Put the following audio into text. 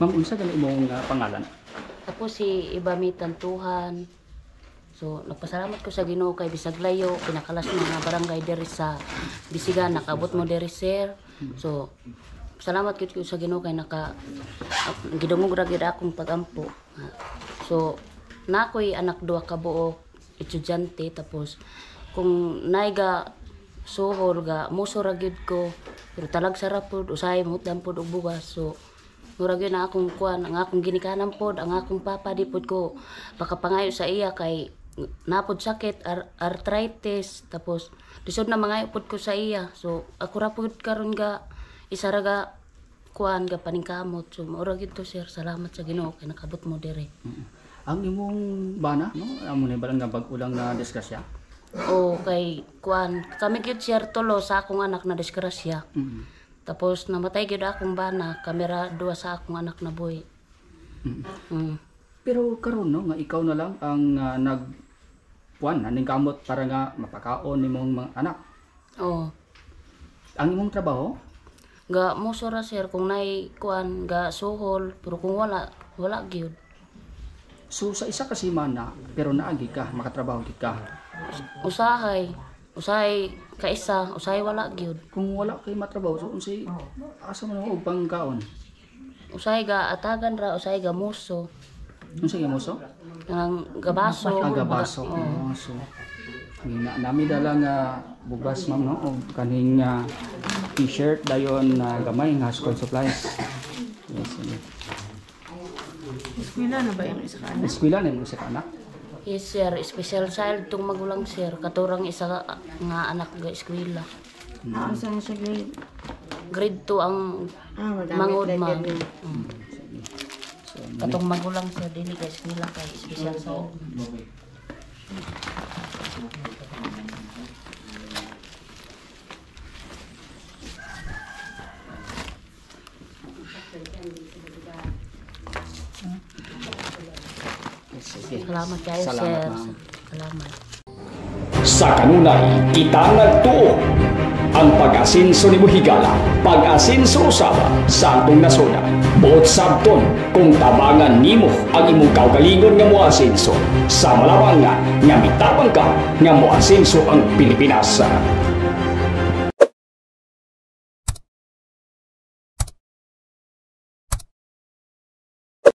Ma'am, unsa gani imong pangalan? Ako si Ibami Tantuhan. So, nagpasalamat ko sa Ginoo kay bisag layo, pinakalas mga barangay diri sa Bisigan, nakaabot mo diri, sir. So, salamat gyud ko sa Ginoo kay naka gidungog ra gyud akong pagampo. So, na ako'y anak duha ka buok, estudyante, tapos kung naiga suhol ga muso ra gyud ko, pero talag sa rapod usahay mahutdan pod og bugas. So murag yun ang akong kuan, ang akong ginikanan pod, ang akong papa, di pod ko makapangayo sa iya kay napod sakit arthritis, tapos lisod na mangayo pod ko sa iya. So ako ra pod karon ga isa ra ga kuan ga paningkamot. So mura gyud to, sir. Salamat sa Ginoo kay nakabot mo dire. Ang imong bana, no? Amo ni balang nga bag-o lang na disgrasya. O kay kuan kami gyud, sir, tulo sa akong anak na disgrasya. Tapos namatay gyud akong bana, kamera duha sa akong anak na buhi. Pero karon, no, nga ikaw na lang ang nag kuan aning kamot para nga mapakaon nimong mga anak. Oo. Ang imong trabaho? Ga muso ra, sir, kung nay kuan ga suhol, pero kung wala, wala gyud. So sa isa ka semana pero naagi ka, makatrabaho gid ka. Usahay, usahay kaisa, usahay wala gyud. Kung wala kay matrabaho, so unsay asa man og pangkaon? Usahay ga atagan ra, usahay ga muso. Unsay nga moso? Ang gabaso. Ang gabaso. Oo. Oh, so na nami dala nga bugas, ma'am, no, og kaning t-shirt dayon na gamay nga school supplies. Yes, sige. Eskwela na ba yung isa ka anak? Eskwela na imong isa ka anak? Yes, sir, special child tong magulang, sir. Katurang isa nga anak ga eskwela. Ah, saan siya grade? Grade 2 ang Ah, madami mangod, grade ma'am. yun. Sige. So, Katong magulang, sir, dili ga eskwela kay special child. Sige. Salamat kayo, Salamat, sir. ma'am. Salamat. Sa kanunay, kita nagtuo ang pag-asinso ni Buhigala, pag-asinso usaba sa atong nasoda. Buot sabton kung tabangan nimo ang imong kaugalingon nga moasinso. Sa malawang nga, nga mitabang ka nga moasinso ang Pilipinas.